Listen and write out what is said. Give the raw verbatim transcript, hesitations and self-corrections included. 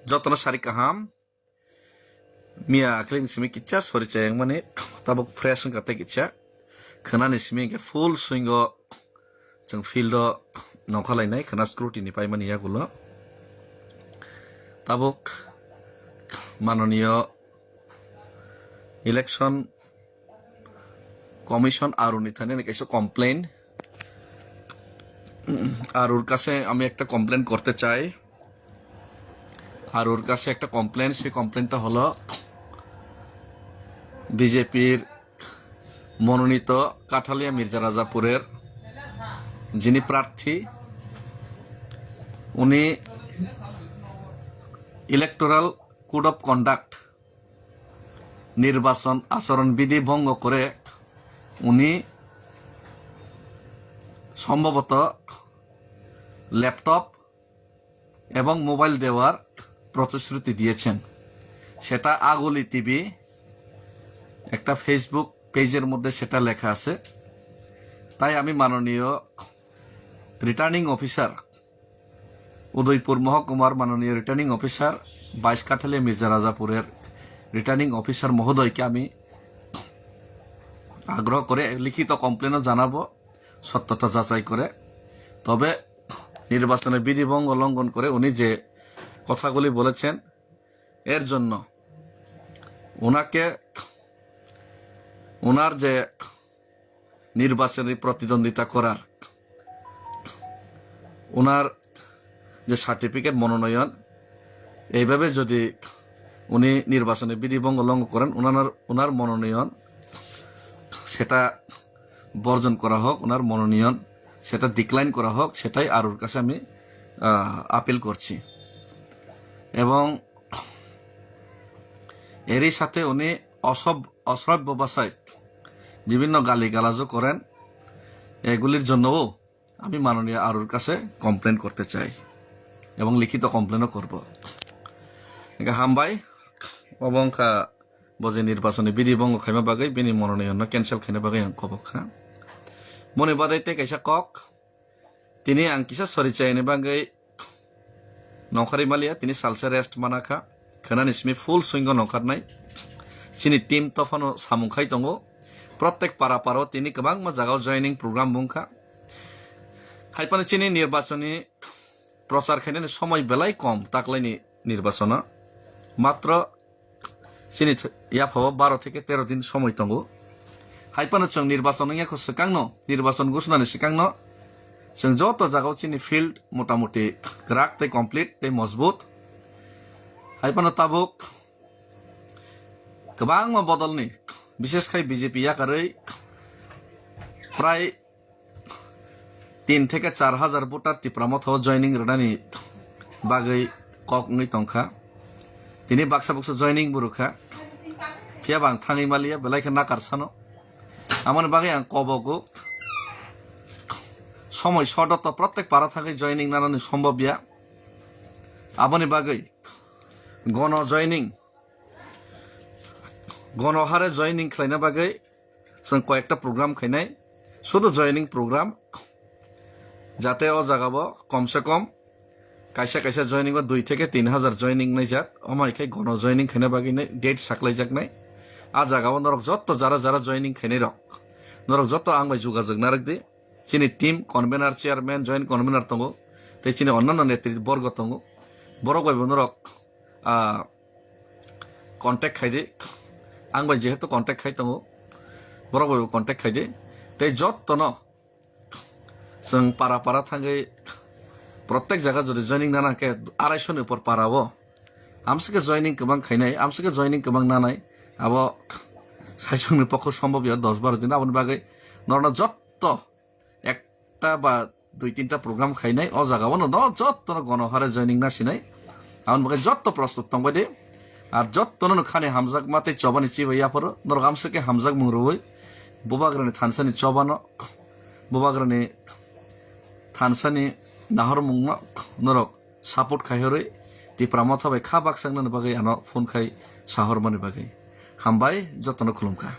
Jotono sari kaham. Miya akling simi kicha sori chayang mani tabuk fresh wngka tei kicha. Khwnani simi hwnkhe full swing o chwng field o nongkhalainai khwna scrutiny paimani yagulo. Tabuk manoniyo election commission আরুর নিথানে নাকি এসে কমপ্লেন। আরুর কাছে আমি একটা কমপ্লেন করতে চাই। আরুর কাছে একটা কমপ্লেন, সেই কমপ্লেনটা হলো বিজেপির মনোনীত কাঠালিয়া মির্জা রাজাপুরের যিনি প্রার্থী, উনি ইলেকটোরাল কোড অফ কন্ডাক্ট, নির্বাচন আচরণ বিধি ভঙ্গ করে উনি সম্ভবত ল্যাপটপ এবং মোবাইল দেওয়ার প্রতিশ্রুতি দিয়েছেন। সেটা আগুলি টিভি একটা ফেসবুক পেজের মধ্যে সেটা লেখা আছে। তাই আমি মাননীয় রিটার্নিং অফিসার উদয়পুর মহকুমার মাননীয় রিটার্নিং অফিসার বাইশ কাঠালিয়া মির্জা রাজাপুরের রিটার্নিং অফিসার মহোদয়কে আমি আগ্রহ করে লিখিত কমপ্লেনও জানাবো সত্যতা যাচাই করে। তবে নির্বাচনে বিধিভঙ্গ লঙ্ঘন করে উনি যে কথাগুলি বলেছেন, এর জন্য ওনাকে, ওনার যে নির্বাচনী প্রতিদ্বন্দ্বিতা করার ওনার যে সার্টিফিকেট মনোনয়ন, এইভাবে যদি উনি নির্বাচনী বিধিভঙ্গ লঙ্ঘন করেন, ওনার, ওনার মনোনয়ন সেটা বর্জন করা হোক, ওনার মনোনয়ন সেটা ডিক্লাইন করা হোক, সেটাই আরুর কাছে আমি, আহ, আপিল করছি। এবং এরই সাথে উনি অসভ-, অশ্রাব্য ভাষায় বিভিন্ন গালিগালাজও করেন। এগুলির জন্যও আমি মাননীয় আরুর কাছে কমপ্লেন করতে চাই এবং লিখিত কমপ্লেনও করব। Hingkhe hambai, obo wngkha bo je nirbachoni bidhi bhongo khaima bagwi bini mononoyonno cancel khaina bagwi ang kobok kha. Boni badai tei kaisa kok, tini ang kisa sori chayani bagwi nongkhorwi maliya, tini salsa rest mana kha. Khwnani simi full swing o nongkhornai. Chini team tophano samung khai tongo. Prottek para para o tini kwbangma jaga o joining program wngkha. Haiphano chini nirbachoni prochar khainani somoi belai kom, taklaini nirbachono. Matro chini th-, yaphao baro theke tero din somoi tongo. Haiphano chwng nirbachon wngya kho swkangno, nirbachon gusnani swkangno chwng joto jagao chini field motamuti kwrak tei complete tei mojbut. Haiphano tabuk kwbangma bodolni, bishes khai B J P yakarwi prai tin theke char hajar voter Tipra Motha o joining rwnani bagwi kok wngwi tongkha. Tini baksa buksa joining bo rwkha. Phiya ba ang thangwi maliya, belai khe nakar sano. Amoni bagwi ang kobogo. Somoi short o to prottek para thangwi joining nanani sombobya. Aboni bagwi gono joining, gono hare joining khlaina bagwi chwng koyekta program khainai, sudu joining program, jate o jagao komse kom kaisa kaisa joining o dui theke tin hajar joining naijak, omo hai khe gono joining khaina bagwi nai date saklaijaknai. A jagao norok jotto jara jara joining khainai rok, norok jotto ang bai jogajog narwk di. Chini team convener, chairman, joint convener tongo, tei chini onnanno netri borgo tongo, borok bai bo norok, ah, contact khai di. Ang bai jehetu contact khai tongo, borok bai bo contact khai di. Tei jottono chwng para para thangwi prottek jaga jodi joining nana khe araisho ni upor para o. Amsike joining kwbang khainai, amsike joining kwbang nanai, abo saichungni pokho sombobya dos baro din. Aboni bagwi norokno jotto ekta ba dui tinta program khainai, o jagao no, no jotto no gono hare joining nasinai. Aboni bagwi jotto prostut tongbai di. Ar jotto no khani hamjakma tei chobani chibai yapharo, norok amsike hamjakmung rwui Bubagrani thansani chobano, Bubagrani thansani nahormungno norok support khai hwrwi Tipra Motha bai kha baksa wngnani bagwi ano phone khai sahormani bagwi. Hambai, jotono khulumkha.